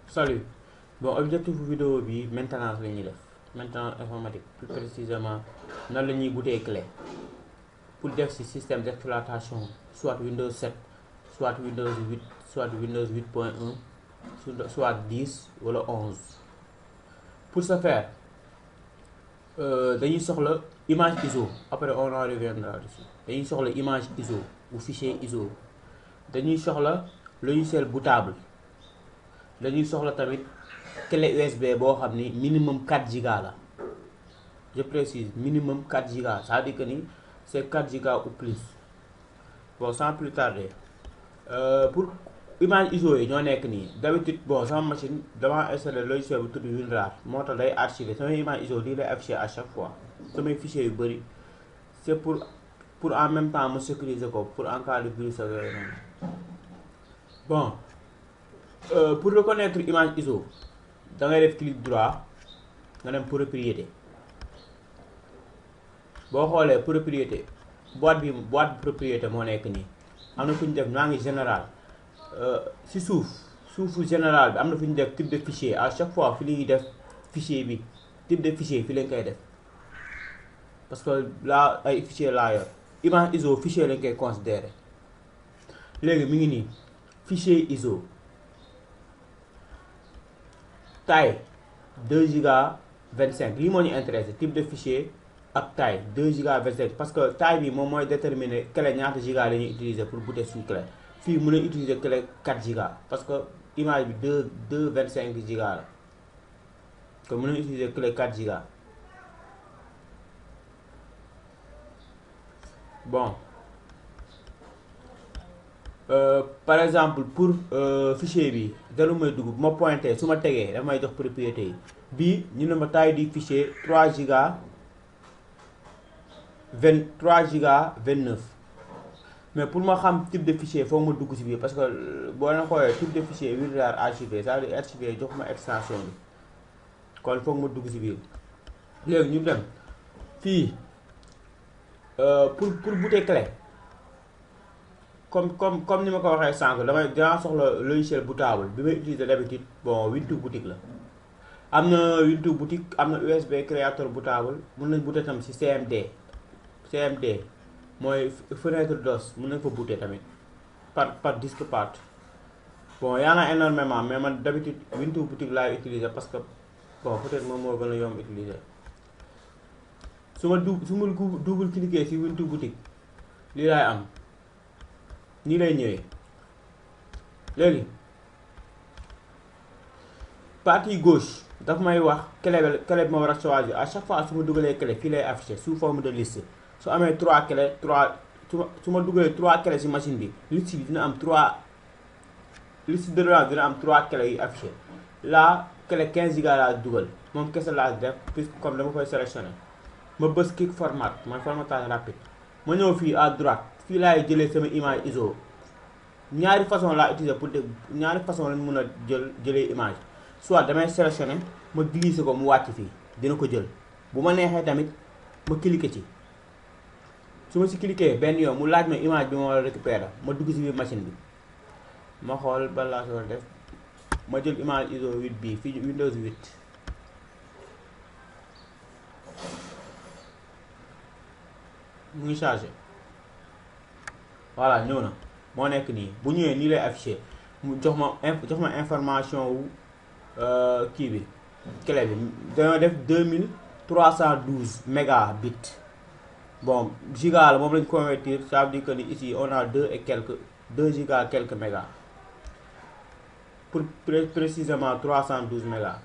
Salut. Bon, objectif vidéo bi maintenance la ñuy def maintenance informatique plus précisément nan la ñuy butee clé pour def ci système d'exploitation soit Windows 7 soit Windows 8 soit Windows 8.1 soit 10 wala 11. Pour ce faire dañuy soxla image ISO, après on en reviendra dessus. Dañuy soxla image ISO ou fichier ISO, dañuy soxla logiciel bootable, dañuy soxla tamit clé USB boo xam ni minimum 4 Go la. Je précise minimum 4 Go, ça veut dire que ni c'est 4 Go ou plus. Bon, sans plus tarder, pour image ISO yi ñoo nekk nii. D'habitude bon sama machine dama installé logiciel bu tudd WinRAR, moo tax day archiver samay image ISO lii lay afficher à chaque fois samay fichiers yu bëri. C'est pour en même temps me sécuriser ko pour en cas de virus ak yooyu noonu. Bon, pour reconnaître image ISO da ngay def clic droit nga dem propriété. boo xoolee propriété boîte propriété moo nekk nii. am na fu ñu def maa ngi général si suufu général bi am na fu ñu def type de fichier. À chaque fois fi ñuy def fichier bi type de fichier fi lañ koy def parce que là ay fichier laa yor. image ISO fichier lañ koy considérer. léegi mi ngi nii fichier ISO taille 2 Go 25 lii moo ñu intéressé, type de fichier ak taille 2 Go 25 parce que taille bi moom mooy déterminer clé ñaata giga la ñuy utiliser pour booter suñu clé. fii mën a utiliser clé 4 Go parce que image bi 25 Go la, kon mën a utiliser clé 4 Go. Bon, par exemple pour fichier bi dalu may dugg bu ma pointé su ma tegee daf may jox propriété yi. bii ñu ne ma taille du fichier 3 Go 29. mais pour ma xam type de fichier foog ma dugg ci biir parce que boo leen xoolee type de fichier WinRAR archivé, ça veut dire archivé jox ma extension bi, kon foog ma dugg ci biir. léegi ñu dem fii pour booter clé comme ni ma ko waxee sànq dinaa soxla logiciel bootable bi may utiliser d'habitude. bon, Windows boutique la. am na Windows boutique, am na USB créateur bootable, mën nañ booter tam ci CMD mooy fenêtre DOS, mën nañ fa booter tamit par disque part. bon, y en a énormément mais man d'habitude Windows boutique laay utiliser parce que bon peut-être moom moo gën a yomb utiliser. su ma double cliquer ci Windows boutique lii laay am, nii lay ñëwee. léegi partie gauche daf may wax clé bi ma war a choisir. à chaque fois su ma dugalee clé fii lay affiché sous forme de liste. su amee 3 clé su ma dugalee 3 clé ci machine bi, liste bi dina am 3 liste de range dina am 3 clé yu affiché. là clé 15 Go laa dugal, moom kese laa def puisque comme dama koy sélectionné. ma bës clic format mooy formatage rapide. ma ñëw fii à droite, fii laay jëlee sama image ISO. ñaari façon laa utiliser pour ñaari façon lañ mën a jëlee image. soit damay sélectionné ma glisser ko mu wàcc fii dina ko jël. bu ma neexee tamit ma cliquer ci. su ma si cliquer benn yoon mu laaj ma image bi ma war a récupérer, ma dugg si biir machine bi ma xool ban laa si war a def. ma jël image ISO 8 bii fii Windows 8. mu ngi chargé. voilà, ñëw na moo nekk nii. bu ñëwee nii lay affiché, mu jox ma information wu kii bi clé bi dañoo def 2312 mégabits. bon, giga la moom lañ convertir, ça veut dire que ni ici on a 2 giga quelques mégas, pour précisément 312 mégas.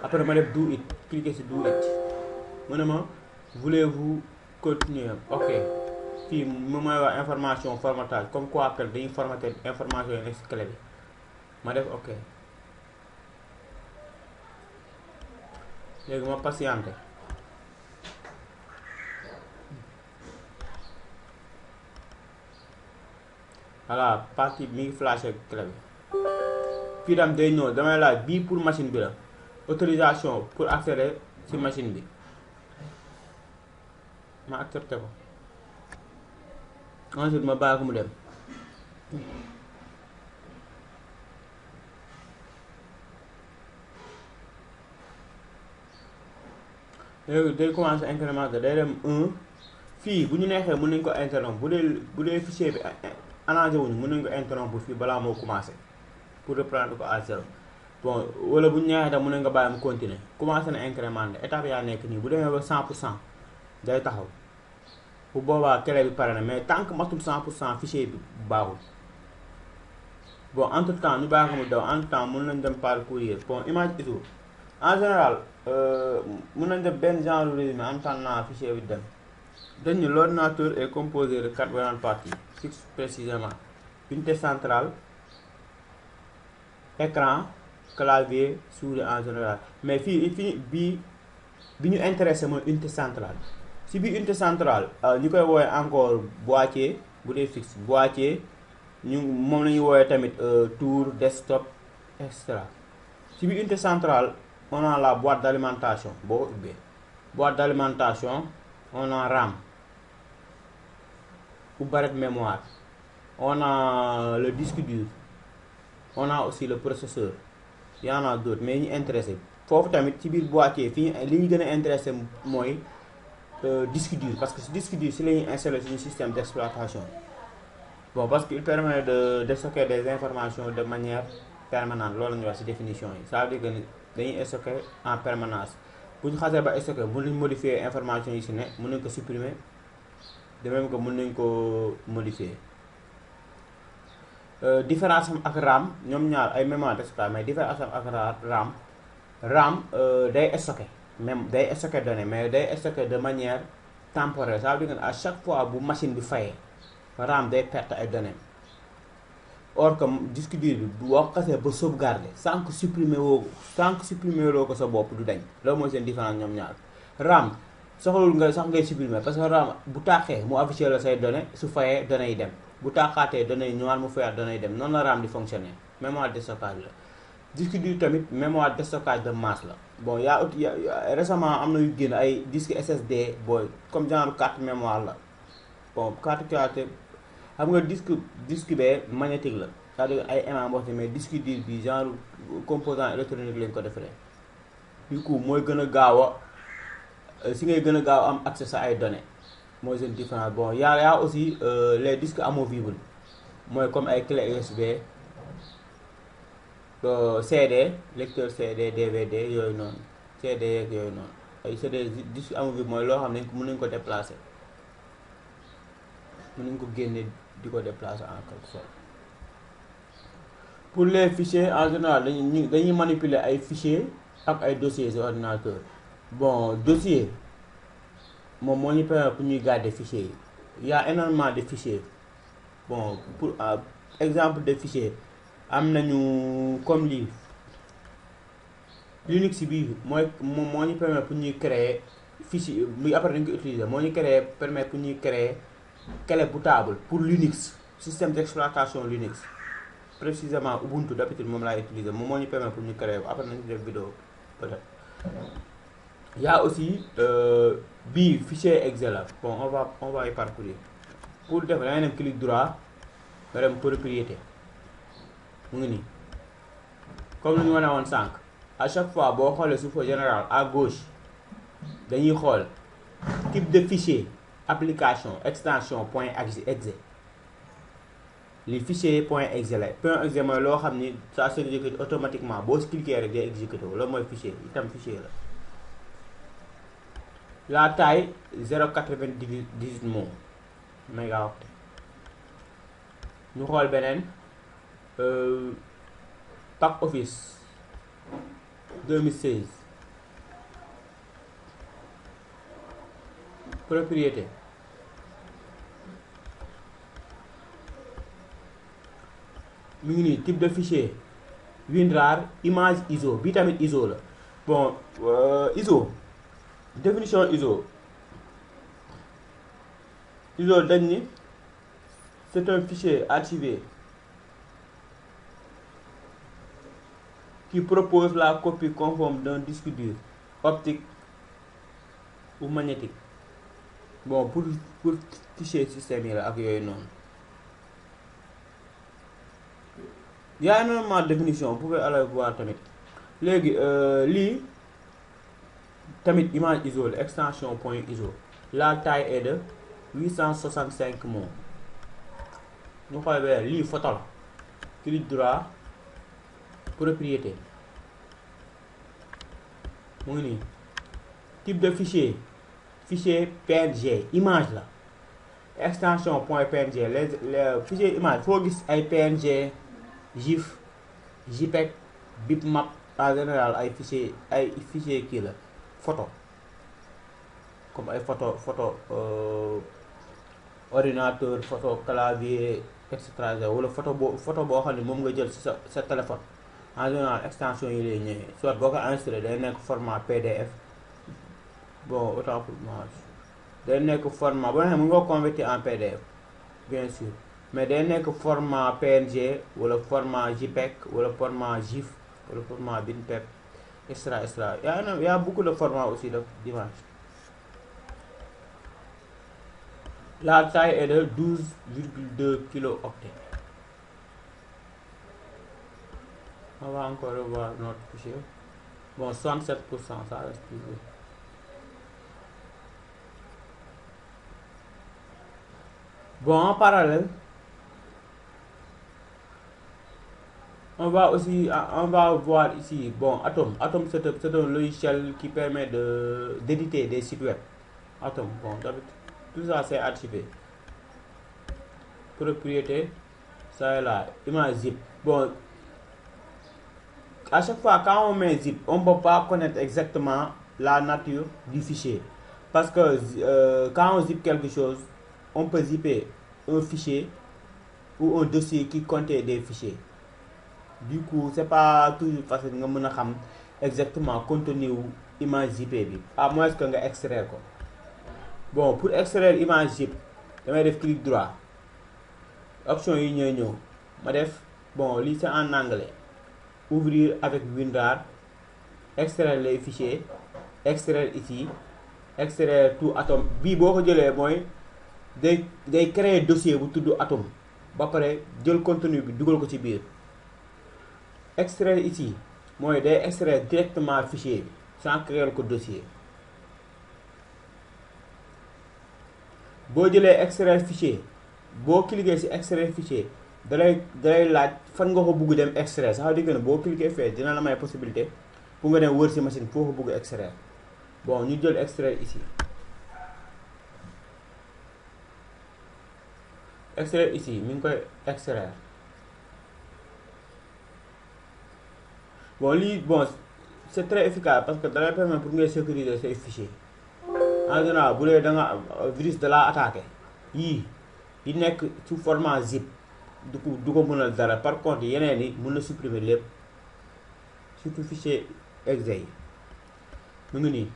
après ma def do it, cliquer sur do it. mu ne ma voulez-vous continuer. ok, fii mu may wax information formatage, comme quoi que dañuy formater information yi nekk ci clé bi. ma def ok. léegi ma patienté. voilà, partie bi mi ngi flashé clé bi. fii tam day ñëw damay laaj bii pour machine bi la, autorisation pour accéder ci machine bi. ma accepté ko. ensuite ma bàyyi ko mu dem. léegi day commencé incrémenter day dem 1 fii bu ñu neexee mën nañ ko interrompre bu dee fichier bi arrangé wuñu mën nañ ko interrompre fii balaa moo commencé pour reprendre ko à 0 bon wala bu ñu neexee tam mën nañ ko bàyyi mu continuer commencé na incrémenter étape yaa nekk nii bu demee ba 100% day taxaw bu boobaa clé bi pare na mais tant que matul 100% fichier bi baaxul. bon entre temps ñu bàyyi ko mu daw entre temps mën nañ dem parcourir bon image ISO en général mën nañ def benn genre résumé en attendant fichier bi dem. dañ ne l'ordinateur est composé de 4 grandes parties fixes précisément unité centrale, écran, clavier, souris en général mais fii bi ñu intéressé mooy unité centrale. si biir unité centrale ñu koy woowee encore boîtier bu dee fixe boîtier ñu moom la ñuy woowee tamit tour desktop et cetera. si biir unité centrale on a la boîte d'alimentation boo ko ubbee boîte d'alimentation on a RAM ou barre de mémoire, on a le disque dur, on a aussi le processeur, il y en a d'autres mais ñu intéressé foofu tamit ci biir boîtier fii li ñu gën a intéressé mooy disque dur parce que ce disque dur si la ñuy installé suñu système d'exploitation. Bon parce qu'il permet de stocker des informations de manière permanente loolu la ñuy wax ci définition yi ça veut dire que dañuy stocker en permanence bu ñu xasee ba stocker mën nañ modifier information yi ci ne mën nañ ko supprimer de même que mën nañ ko modifier. Différence am ak RAM ñoom ñaar ay mémoire de stockage mais différence am ak RAM day stocker même day stocker données mais day stocker de manière temporaire ça veut dire que à chaque fois bu machine bi fayee RAM day perte ay données or que disque dur bi boo xasee ba sauvegarder sans que supprimer loo ko sa bopp du dañ loolu mooy seen différence ñoom ñaar. RAM soxlul nga sax ngay supprimer parce que RAM bu taaxee mu affiché la say données su fayee données yi dem bu taaxaatee données yi ñëwaat mu fayaat données yi dem noonu la RAM di fonctionner mémoire de stockage la. disque dur tamit mémoire de stockage de masse la bon yaa récemment am na yu génn ay disque SSD booy comme genre carte mémoire la bon carte xam nga disque bee magnétique la c'est-à-dire ay aimant wax mais disque dur bi genre composant électronique lañ ko defaree du coup mooy gën a gaaw a si ngay gën a gaaw am accès à ay données mooy seen différence. Bon yaa aussi les disques amovibles mooy comme ay clé USB CD lecteur CD DVD yooyu noonu CD yeeg yooyu noonu ay CD disque amovible mooy loo xam ne mën nañu ko déplacer mën nañu ko génne di ko déplacer en quelque sorte. Pour les fichiers en général dañuy manipuler ay fichiers ak ay dossiers ci ordinateur. Bon dossier moom moo ñu permettre pour ñuy garder fichiers yi il y a énormément de fichiers bon pour exemple de fichiers am nañu comme lii Linux bi moom moo ñu permettre pour ñuy créer fichier bi après dañu ko utiliser moo ñu permettre pour ñuy créer clé bootable pour Linux système d'exploitation Linux précisément Ubuntu d'habitude moom laay utiliser moom moo ñu permettre pour ñu créer après nañu def vidéo peut-être. Il y a aussi bii fichier Excel la bon on va y parcourir pour def da ngay dem clic droit nga dem propriété mu ngi nii comme lu ñu wane woon sànq à chaque fois boo xoolee sous général à gauche dañuy xool type de fichier application extension point exe li fichier point exe la point exe mooy loo xam ni ça s'exécute automatiquement boo cliquer rek day exécuté loolu mooy fichier itam fichier la. La taille 0,98 mots mégaoctet ñu xool beneen Pack Office 2016 propriété mi ngi nii type de fichier WinRAR image ISO bi tamit ISO la bon ISO définition ISO dañ ni c'est un fichier archivé qui propose la copie conforme d'un disque dur optique ou magnétique bon pour fichier système yi la ak yooyu noonu. Il y a énormément de définitions vous pouvez aller voir tamit léegi lii tamit image ISO la extension point ISO. La taille est de 865 mots. ñu xool beneen lii photo la. Clic droit propriété mu ngi nii. Type de fichier PNG image la. Extension point PNG les fichiers image foo gis ay PNG GIF JPEG bitmap en général ay fichier kii la photo comme ay photo ordinateur photo clavier et cetera wala photo boo xam ne moom nga jël ci sa téléphone en général extension yi lay ñëwee soit boo ko enregistré day nekk format PDF bon autant pour moi day nekk format boo xam ne mën nga convertir en PDF bien sûr mais day nekk format PNG wala format JPEG wala format GIF wala format bitmap extra y a beaucoup de formats aussi d'image. La taille est de 12,2 kilooctets. On va encore revoir notre fichier. Bon, 67%, ça reste toujours. Bon, en parallèle, on va voir ici, bon, Atom, c'est un logiciel qui permet d'éditer des sites web. Atom, bon, tout ça c'est archivé. Propriété, ça est là, image zip. Bon, à chaque fois quand on met zip, on ne peut pas connaître exactement la nature du fichier. Parce que quand on zip quelque chose, on peut zipper un fichier ou un dossier qui contient des fichiers. Du coup, c'est pas toujours facile de savoir exactement contenu ou image zippée, à moins que nga extraire quoi. Bon, pour extraire image zip, je vais faire clic droit. Option yi ñoy ñëw. Ma def bon, li c'est en anglais. Ouvrir avec WinRAR, extraire les fichiers, extraire ici, extraire tout Atom. Bi boko jëlé moy day créer dossier bu tuddu Atom. Ba paré jël contenu bi duggal ko ci biir. Extraire ici, moi day extraire directement fichier sans créer le dossier. Boo jëlee extraire fichier boo cliquer ci extraire fichier dalay laaj fan nga ko bëgg dem extraire ça veut dire que boo cliquer fee dina la may possibilité pour nga dem wër ci machine foo ko bëgg extraire. Bon ñu jël extraire ici. Extraire ici mi ngi koy extraire. Bon, c'est très efficace parce que ça permet pour sécuriser ces fichiers. En général, si vous avez un virus de la attaque, il n'est que sous format zip. Du coup, par contre, il y a des gens qui supprimer les surtout fichier exe. Nous avons dit,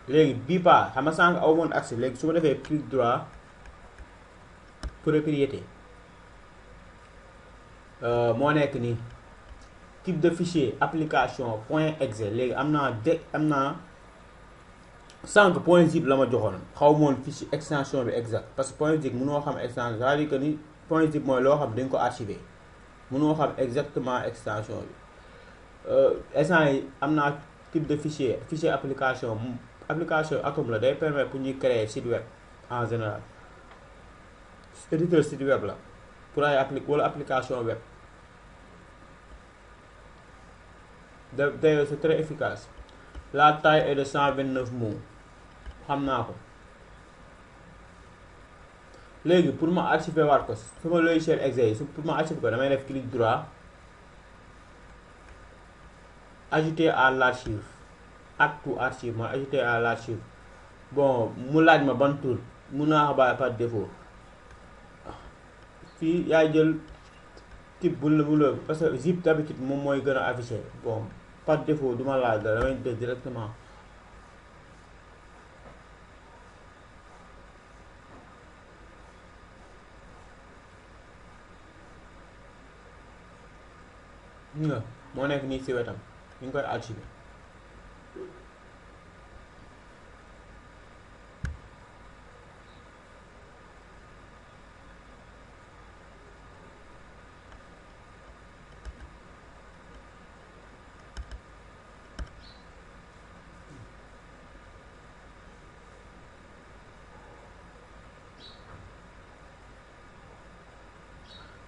les BIPA, je vais accès. Si vous avez clic droit, propriété. Moi, je type de fichier application .exe léegi am naa 5 point zip la ma joxoon xaw moon fichier extension bi exact parce que point zip mënoo xam extension c'est-à-dire que ni point zip mooy loo xam dañ ko archiver mënoo xam exactement extension bi instant yi am naa type de fichier application Atom la day permettre pour ñuy créer site web en général éditeur site web la pour ay application web. D'ailleurs, c'est très efficace. La taille est de 129 mots. Pour moi archiver sur le logiciel exe, pour moi archiver, je vais clic droit. Ajouter à l'archive. Add to archive, ajouter à l'archive. Bon, je vais ma bonne tour. Je vais pas de défaut. Puis, il y a le type boule parce que zip d'habitude, moi, je vais afficher. Bon. Pas de défaut, du mal directement. Non, mon nekk nii ci wetam ñu ngi koy archiver.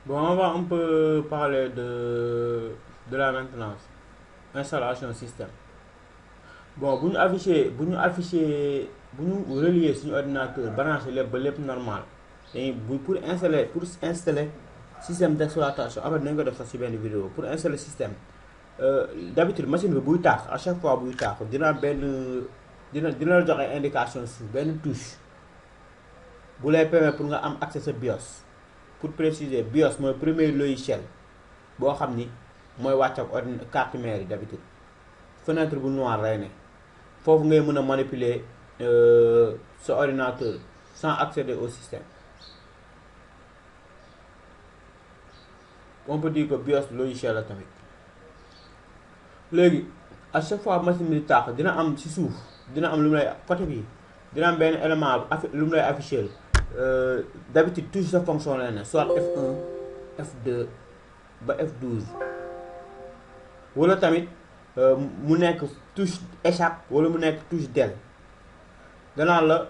Bon, on va un peu parler de la maintenance. Installation système. Bon, bu ñu relier suñu ordinateur branché lépp ba lépp normal et pour installer système d'exploitation après nañ ko def sax ci benn vidéo pour installer système d'habitude machine bi buy taax à chaque fois buy taax dina la joxe indication suuf benn touche bu lay permettre pour nga am accès sa BIOS. Pour préciser, BIOS mooy premier logiciel boo xam ni mooy wàcc ak carte mère yi d'habitude fenêtre bu noir lay ne foofu ngay mën a manipuler sa ordinateur sans accéder au système. On peut dire que BIOS logiciel la tamit. Léegi à chaque fois machine bi taax dina am ci suuf dina am lu mu lay côté bi dina am benn élément lu mu lay afficher. D'habitude touche sa fonction la ne soit F1 F2 ba F12 wala tamit mu nekk touche échappe wala mu nekk touche del danaa la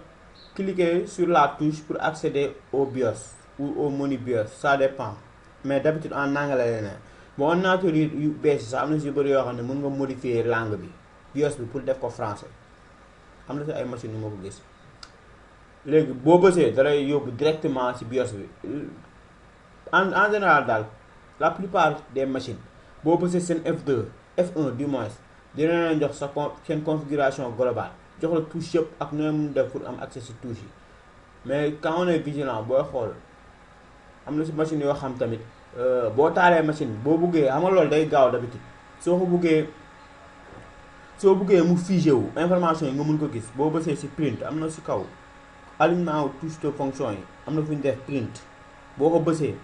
cliquer sur la touche pour accéder au BIOS ou au menu BIOS ça dépend mais d'habitude en anglais la ne bon ordinateur yu bees sax am na si bëri yoo xam ne mën nga modifier langue bi BIOS bi pour def ko français am na si ay machines yu ma ko gis. léegi boo bësee dalay yóbbu directement ci BIOS bi en général daal la plupart des machines boo bësee seen F1 du moins dina leen jox seen configuration globale jox la touche yëpp ak nooy mun def pour am accès ci touche yi mais quand on est vigilant booy xool am na ci machine yoo xam tamit boo taalee machine boo buggee xam nga loolu day gaaw d'habitude soo buggee mu figé wu information yi nga mun ko gis boo bësee ci print am na ci kaw alignement touche de fonction yi am na fu ñu def print boo ko bësee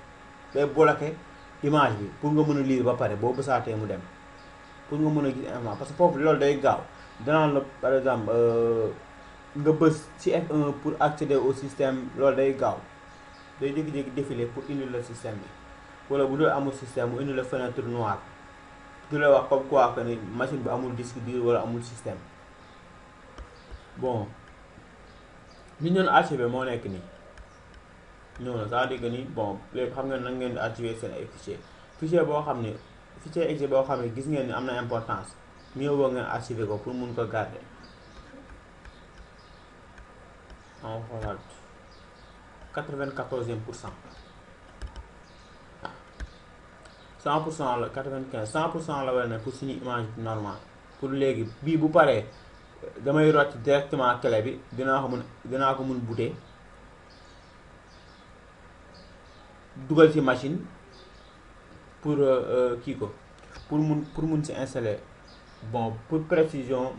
day bloqué image bi pour nga mën a lire ba pare boo bësaatee mu dem pour nga mën a gis information parce que foofu loolu day gaaw danaan la par exemple nga bës ci F1 pour accéder au système loolu day gaaw day jékki-jékki défiler pour indi le système bi wala bu dee amul système mu indi la fenêtre noire du la wax comme quoi que ni machine bi amul disque dur wala amul système. Bon li ñu doon archivé moo nekk nii ñëw na c'est-à-dire que ni bon léegi xam ngeen nan ngeen di archiver seen ay fichier boo xam ne fichier exe boo xam ne gis ngeen ni am na importance mieux vaut ngeen archiver ko pour mun ko garder. On xoolaat 94e%. 100% la 95 100% la war ne pour suñu image normale pour léegi bii bu paree damay rocc directement clé bi dinaa ko mun bouter dugal ci machine pour kii ko pour mun ci installer bon pour précision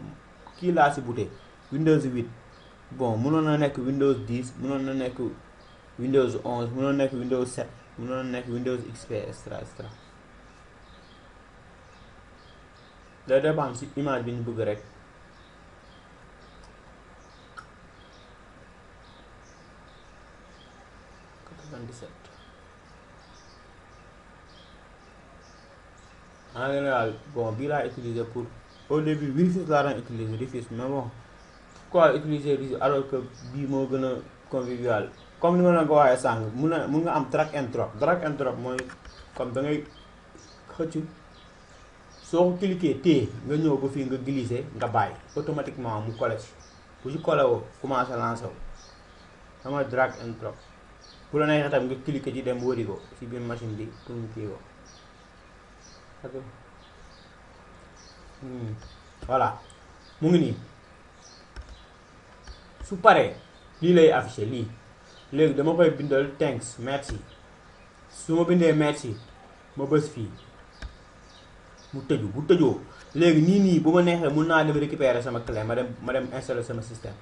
kii laa ci bouter Windows 8 bon mënoon na nekk Windows 10 mënoon na nekk Windows 11 mënoon na nekk Windows 7 mënoon na nekk Windows XP extra day dépendre ci image bi ñu bëgg rek. En général bon bii laa utiliser pour au début Wi-Fi laa daan utiliser Wi-Fi mais bon pourquoi utiliser Wi-Fi alors que bii moo gën a convivial comme ni ma la ko waxee sànq mun nga am drag and drop mooy comme da ngay xëcc soo ko cliquer téye nga ñëw ba fii nga glisser nga bàyyi automatiquement mu collé ci bu ci collé woo commencé lancer wu xam nga drag and drop bu la neexee tam nga cliquer ci dem wëri ko ci biir machine bi pour ñu kii ko voilà mu ngi nii su paree lii lay affiché lii léegi dama koy bindal thanks merci su ma bindee merci ma bës fii mu tëju bu tëjoo léegi nii bu ma neexee mun naa dem récupérer sama clé ma dem installer sama système